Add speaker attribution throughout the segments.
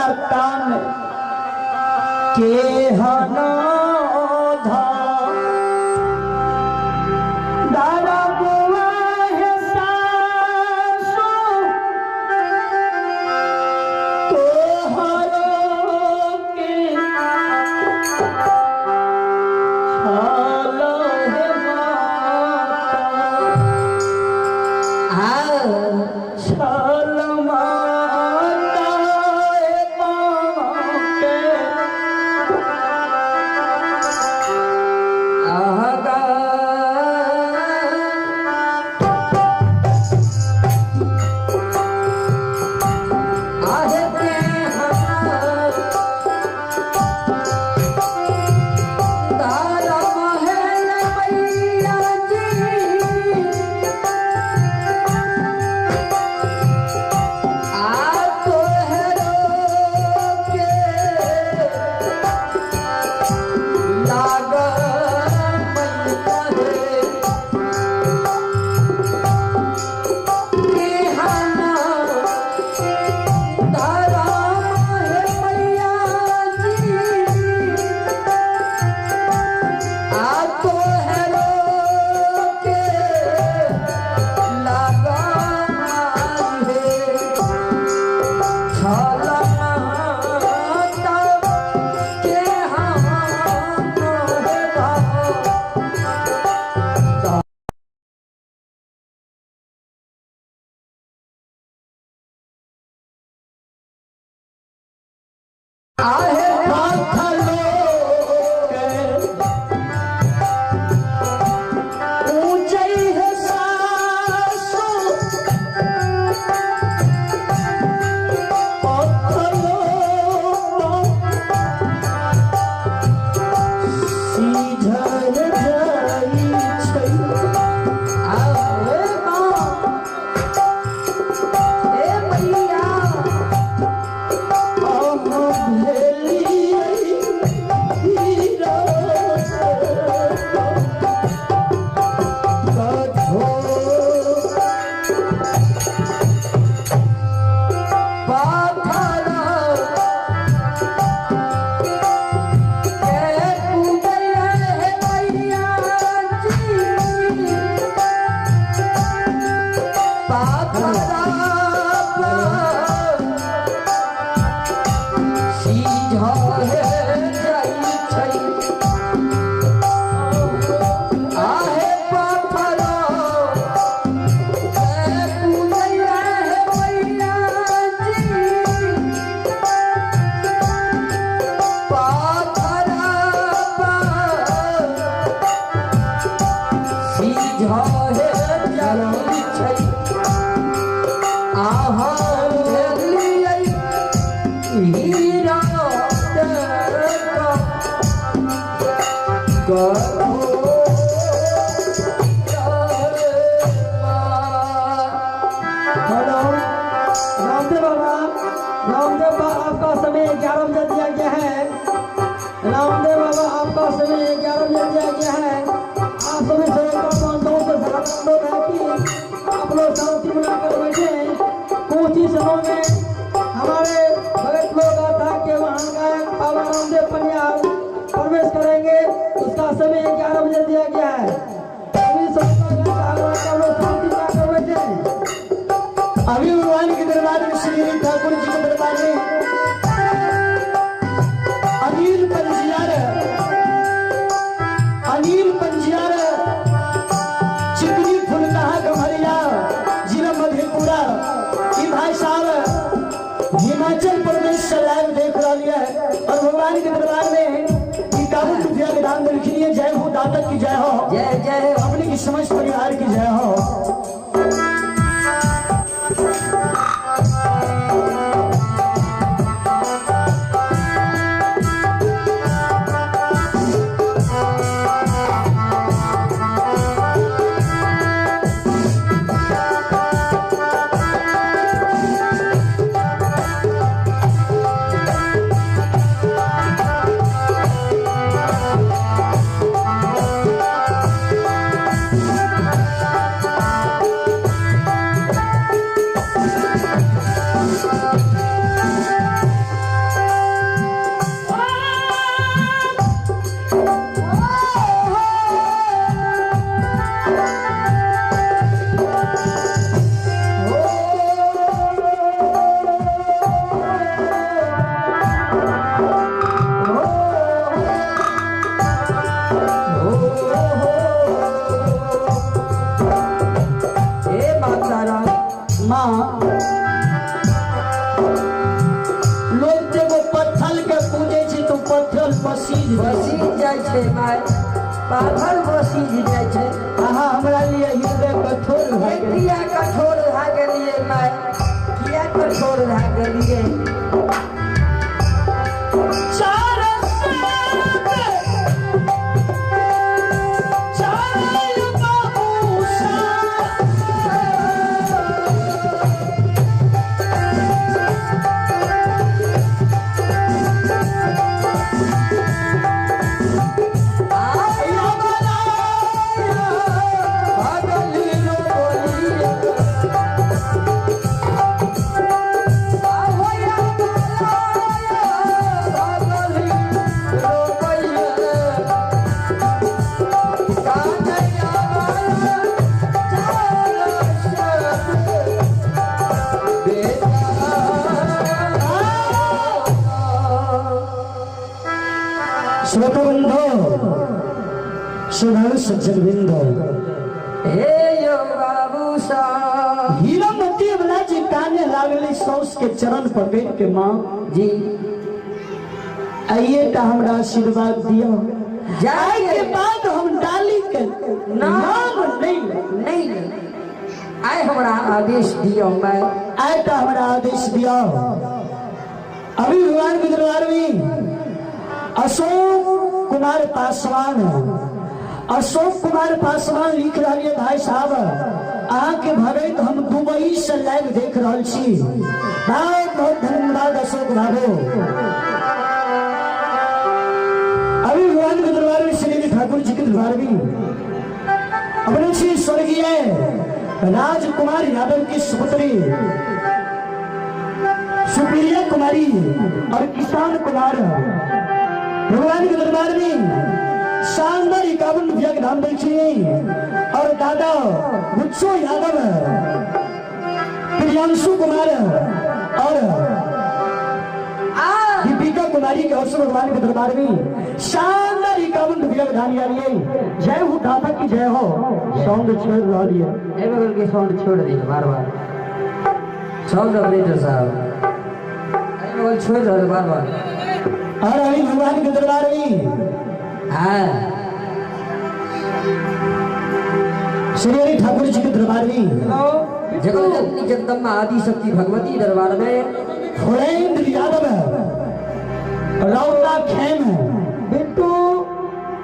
Speaker 1: रतन के हना
Speaker 2: I
Speaker 1: लोग तऽ एगो पत्थर के पूजै छै तऽ पत्थर पसीज जाइ छै।
Speaker 2: बसीज जाइ छै माय, पाथर बसीज जाइ छै।
Speaker 1: अहाँ हमरा लिए हृदय कठोर भए गेल।
Speaker 2: किया कठोर भए गेलियै माय, किया कठोर भए गेलियै?
Speaker 1: चार साल चार बाबू सा। श्रोतबंधो, सुधारू सज्जन बिंदो,
Speaker 2: हे यौ बाबू साहब।
Speaker 1: हीरामती वाला जी काने लागले सौस के चरण पकड़ के, माँ
Speaker 2: जी,
Speaker 1: आइए टा हमरा आशीर्वाद दियो,
Speaker 2: जाय
Speaker 1: के बाद हम डाली के नाम नहीं लेब।
Speaker 2: नहीं नहीं, आइ हमरा आदेश दियौ मैं।
Speaker 1: आइ टा हमरा आदेश दियो। अभी भगवान के दरबार में अशोक कुमार पासवान, अशोक कुमार पासवान लिख रहा है, भाई साहब अहाँ के भगैत हम दुबई से लाइव देख रहल छी। बहुत बहुत धन्यवाद अशोक बाबू। अभी भगवान के दरबार में श्री ठाकुर जी के दरबार में अपने श्री स्वर्गीय राजकुमार यादव की सुपुत्री सुप्रिया कुमारी और किसान कुमार भगवान के दरबार में शानदार 51 रुपया के दान दै छी। और दादा गुच्छो यादव, प्रियांशु कुमार और दीपिका कुमारी के अवसर भगवान के दरबार में शानदार 51 रुपया के दान यारी। जय हो दाता की जय हो। साउंड छोड़ रहा है।
Speaker 2: एहि बगल के साउंड छोड़ दियौ बार बार। साउंड ऑपरेटर साहब, एहि बगल छोड़ रहल बार बार।
Speaker 1: और अभी भगवान के दरबार में
Speaker 2: हाँ
Speaker 1: श्री हरि ठाकुर जी के दरबार में
Speaker 2: जगत जननी जगदम्बा आदि शक्ति भगवती दरबार में
Speaker 1: फुलेंद्र यादव रौता खेम बिट्टू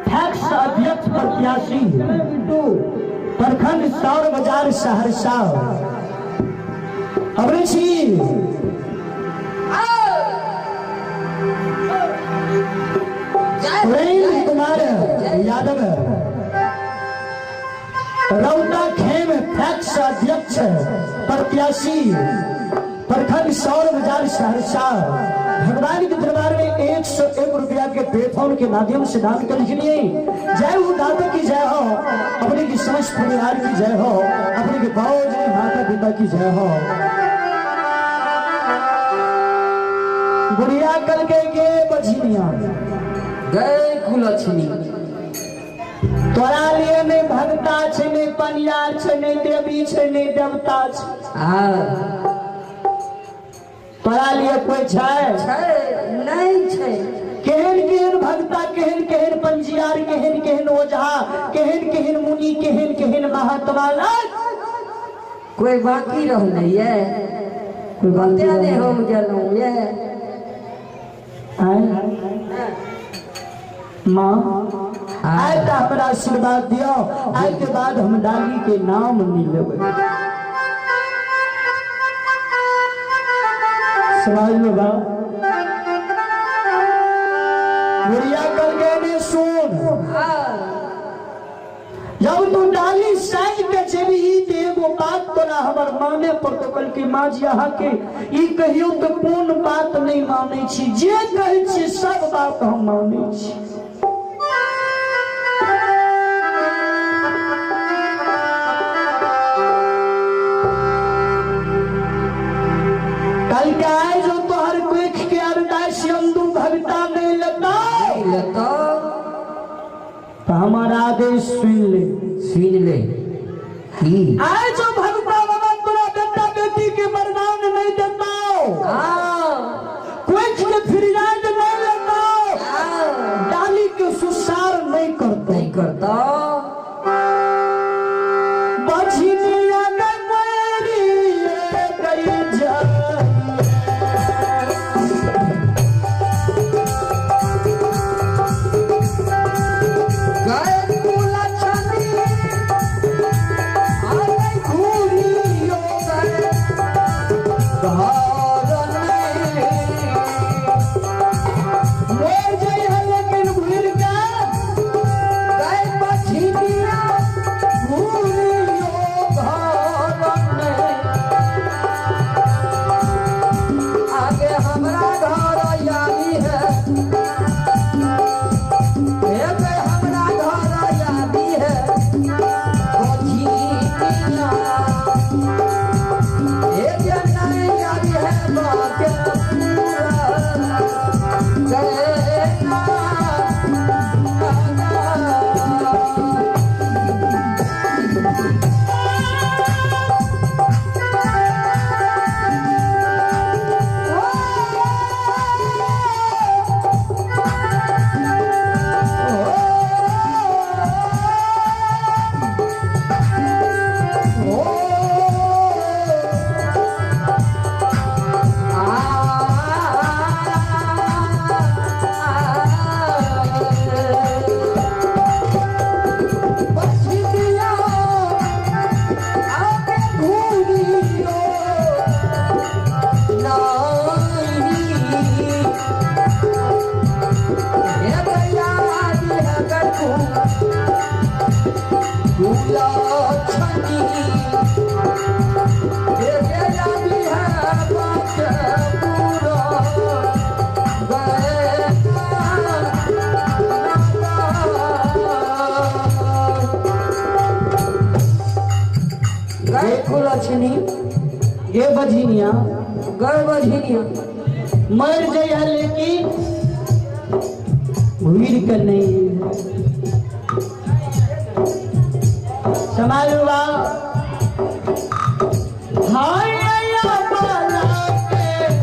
Speaker 1: टैक्स अध्यक्ष प्रत्याशी बिट्टू प्रखंड सौर बाजार सहरसा। अबरे छी फुलेंद्र कुमार यादव रौता खेम टैक्स अध्यक्ष प्रत्याशी प्रखंड सौर बाजार सहरसा भगवान के दरबार में 101 रुपया के पेफोन के माध्यम से दान कर लिए। जय हो दाता की जय हो, अपने की समस्त परिवार की जय हो, अपने के बाबूजी माता पिता की जय हो। गुड़िया कल के बझिनिया
Speaker 2: गए कुलक्षणी,
Speaker 1: तोरा लिए नहीं भगता छे, नहीं पनियार छे, नहीं देवी छे, नहीं देवता छे।
Speaker 2: हाँ
Speaker 1: तोरा लिए कोई छै?
Speaker 2: छै नहीं छै।
Speaker 1: केहन केहन भगता, केहन केहन पंजियार, केहन केहन ओझा, केहन केहन मुनि, केहन केहन महात्मा,
Speaker 2: कोई बाकी रहलै ये?
Speaker 1: कोई बाकी
Speaker 2: तें
Speaker 1: रहलै?
Speaker 2: हम गेलहुँ ये।
Speaker 1: आँय? माँ, आइ तऽ हमरा आशीर्वाद दियौ, आइ के बाद हम डाली के नाम नहीं लेबै। समझ लो बा। गुड़िया कल के ने सुन, जब तू डाली साइज के जेबी ते एगो बात तोरा हमर माने पड़तो। कल के माँ जी अहाँ के ई कहियो तो कोन बात नहीं मानै छी, जे कहै छी सब बात हम मानै छी। कल के आए जो तोहर कोख के अरदास अंदू भगता नहीं लेता
Speaker 2: लेता
Speaker 1: तो हमारा आदेश सुन ले।
Speaker 2: सुन ले की
Speaker 1: आए जो भगता बाबा तोरा बेटा बेटी के जाइए।
Speaker 2: गए कुलछनी आगे घूरियो गए घर में।
Speaker 1: मर जाइए लेकिन घुर के
Speaker 2: गए पछिनिया घूरियो घर में। आगे हमरा घर यारी है, एक हमरा घर यारी है पछिनिया। एक नहीं यारी है बाके पूरा गए ना।
Speaker 1: ये बझिनिया
Speaker 2: गए बझिनिया
Speaker 1: मर जाइए लेकिन घुर के नहीं। समालुआ हाय बाला के लिए।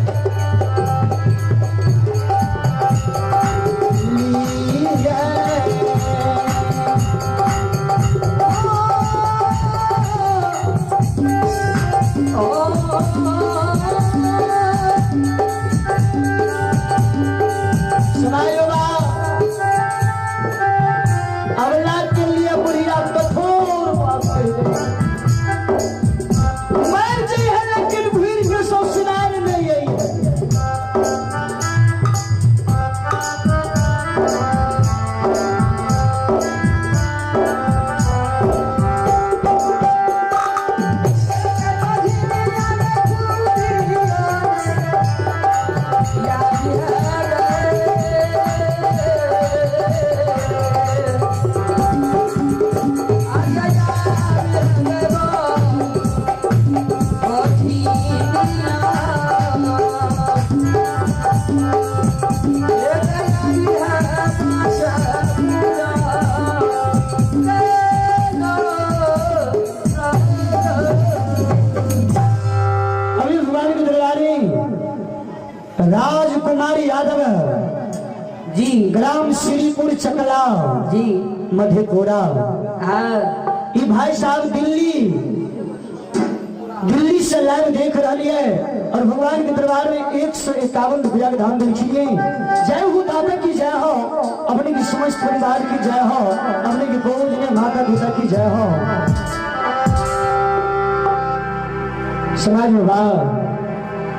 Speaker 1: सुनाइबा अवला के लिए बुढ़िया कठोर बात कह दे। मर जाइए लेकिन भीड़ के ससुराल नहीं आई है। अभी भगवान के दरबारे राजकुमारी यादव
Speaker 2: जी
Speaker 1: ग्राम श्रीपुर चकला
Speaker 2: जी
Speaker 1: मधेपुरा।
Speaker 2: हाँ
Speaker 1: ई भाई साहब दिल्ली दिल्ली से लाइव देख रही है और भगवान के दरबार में 151 रुपया के दान दिलखिए। जय हो दादा की जय हो, अपने की समस्त परिवार की जय हो, अपने की बोझ में माता पिता की जय हो। समाज में वाह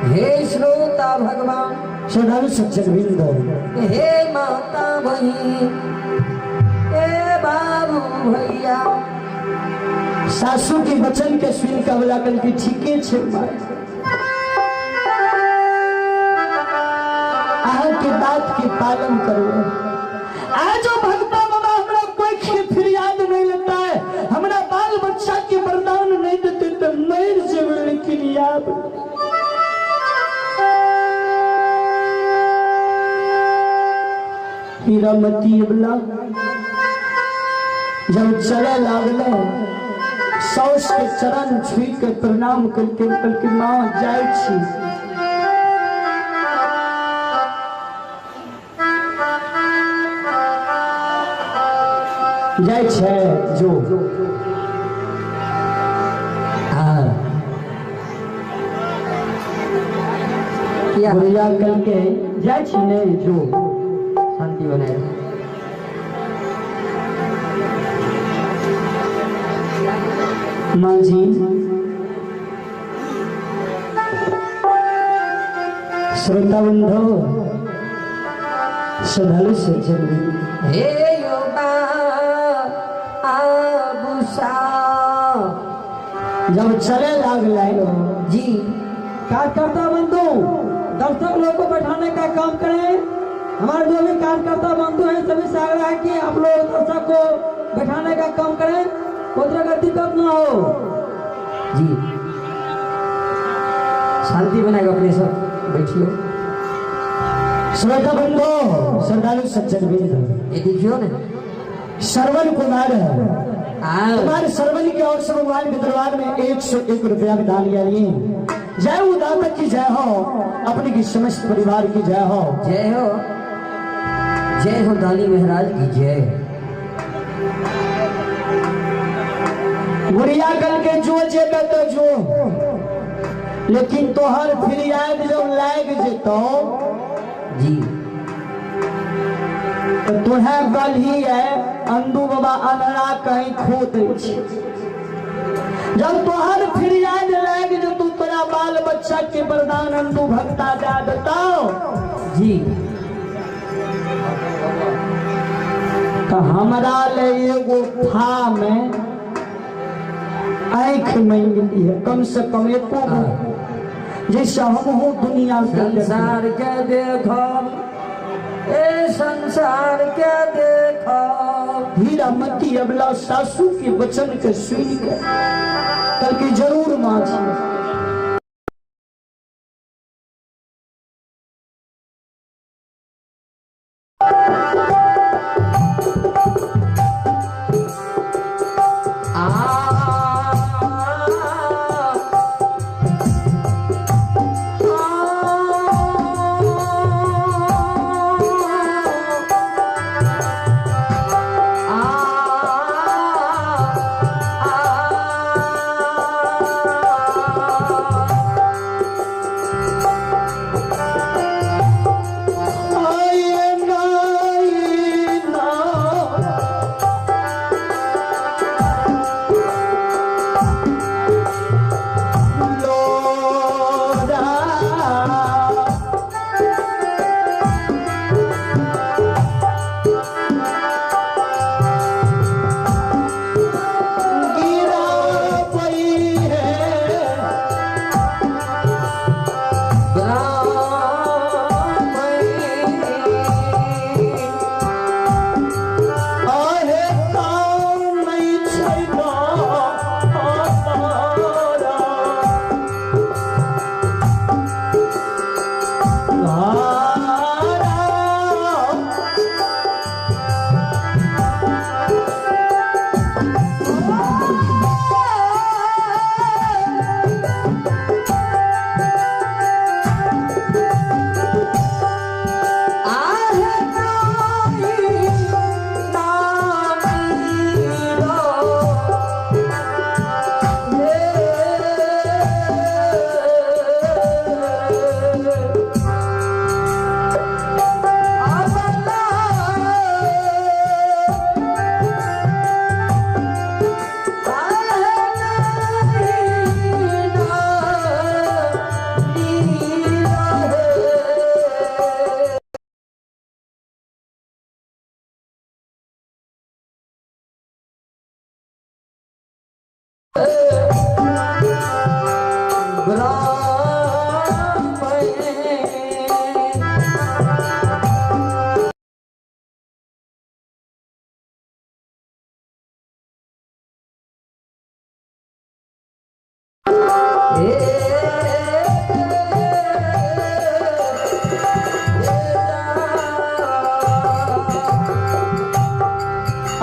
Speaker 2: हे श्रोता भगवान
Speaker 1: श्रद्धालु सज्जन वृंद,
Speaker 2: हे माता बहिन, हे बाबू भैया,
Speaker 1: सासू के वचन के सुन के अवला कल की ठीके छे माय। अहाँ के बात के पालन करो। आज जो भगता बाबा हमरा कोई के फरियाद नहीं लेता है, हमरा बाल बच्चा के वरदान नहीं देते तो मर जेबै, लेकिन याद हीरामती अबला जब चले लागल साउस के चरण छुई के प्रणाम करके कहलकै माँ जाइ छी। जाइ छै जो हाँ।
Speaker 2: किया
Speaker 1: गुड़िया कल के जाइ छी ने जो
Speaker 2: शांति बनाए।
Speaker 1: माँ जी श्रोता बंधु श्रद्धालु सज्जन
Speaker 2: हे यो आबूसा
Speaker 1: जब चले लागल
Speaker 2: जी।
Speaker 3: कार्यकर्ता बंधु दर्शक लोग को बैठाने का काम करें। हमारे जो भी कार्यकर्ता बंधु हैं सभी से आग्रह है कि आप लोग दर्शक को बैठाने का काम करें, कोई तरह का दिक्कत ना हो।
Speaker 2: जी शांति बनाएगा अपने सब बैठियो।
Speaker 1: श्रोता बंधु श्रद्धालु सज्जन बिंदु
Speaker 2: ये देखियो ना
Speaker 1: श्रवण कुमार
Speaker 2: आ
Speaker 1: कुमार श्रवण की ओर से भगवान के दरबार में 101 रुपया दान लिया। जय उदाता की जय हो, अपने की समस्त परिवार की जय हो।
Speaker 2: जय हो, जय हो दानी महाराज की जय।
Speaker 1: गुड़िया कल के जो जेबे तो जो, लेकिन तोहर फिरियाद जब लाग जेतो
Speaker 2: जी
Speaker 1: तो तोहे गलही है अंदू बाबा अनरा कहीं खो दै छै। जब तोहर फिरियाद लाग जेतो तोरा बाल बच्चा के वरदान अंदू भक्ता दे देतो
Speaker 2: जी।
Speaker 1: तो हमरा ले एगो फा में आँख मांग ली है कम से कम एको जैसे हम हो दुनिया के
Speaker 2: संसार के देखो, ए संसार के देखो।
Speaker 1: हीरामती अबला सासू के वचन के सुन के कल की जरूर माँ जी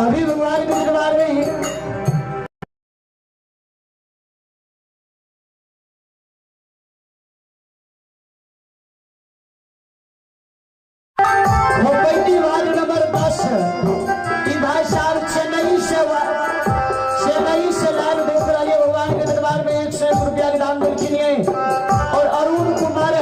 Speaker 1: अभी भगवान के दरबार में वार्ड नंबर 10 की भाई साहब चेन्नई से लाइन देख रही है भगवान के दरबार में 101 रुपया के दान देने। और अरुण कुमार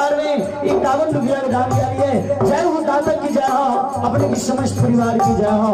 Speaker 1: दरबार में 51 रुपया के दान दिया है। जय हो दाता की जय हो, अपने की समस्त परिवार की जय हो।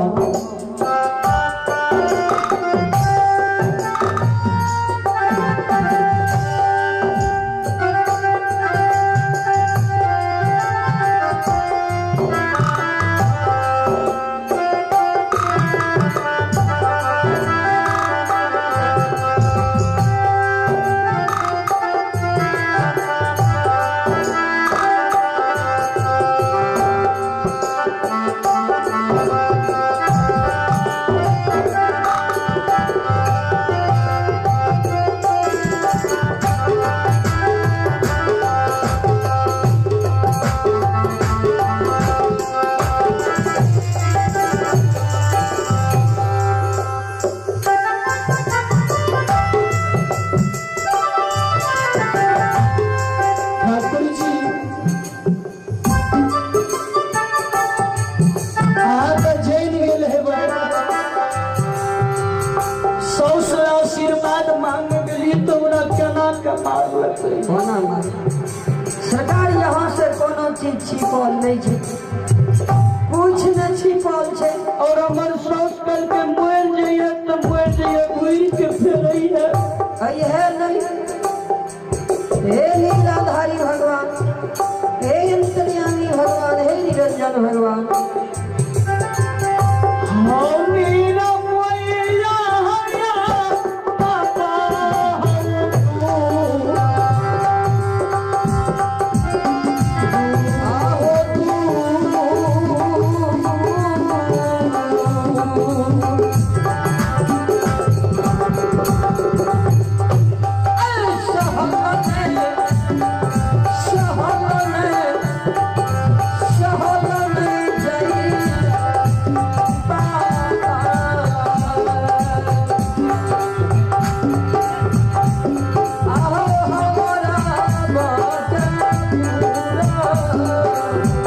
Speaker 1: ठाकुर जी आप जैन गेल है सौ सौ आशीर्वाद मांग गेली तो हमरा केना के मारलकै।
Speaker 2: कोना मार सरकार यहाँ से कोनो चीज छिपल नहीं छै, कुछ न छिपल छै।
Speaker 1: और हमर साउस कल के मर जाइए तो मर जाइए, घूर के फेर है
Speaker 2: है नहीं। हे लीलाधारी भगवान, हे अंतर्यामी भगवान, हे निरंजन भगवान,
Speaker 1: मीरा मैया हया पापा
Speaker 2: आहो तू आहो हमारा बात पूरा।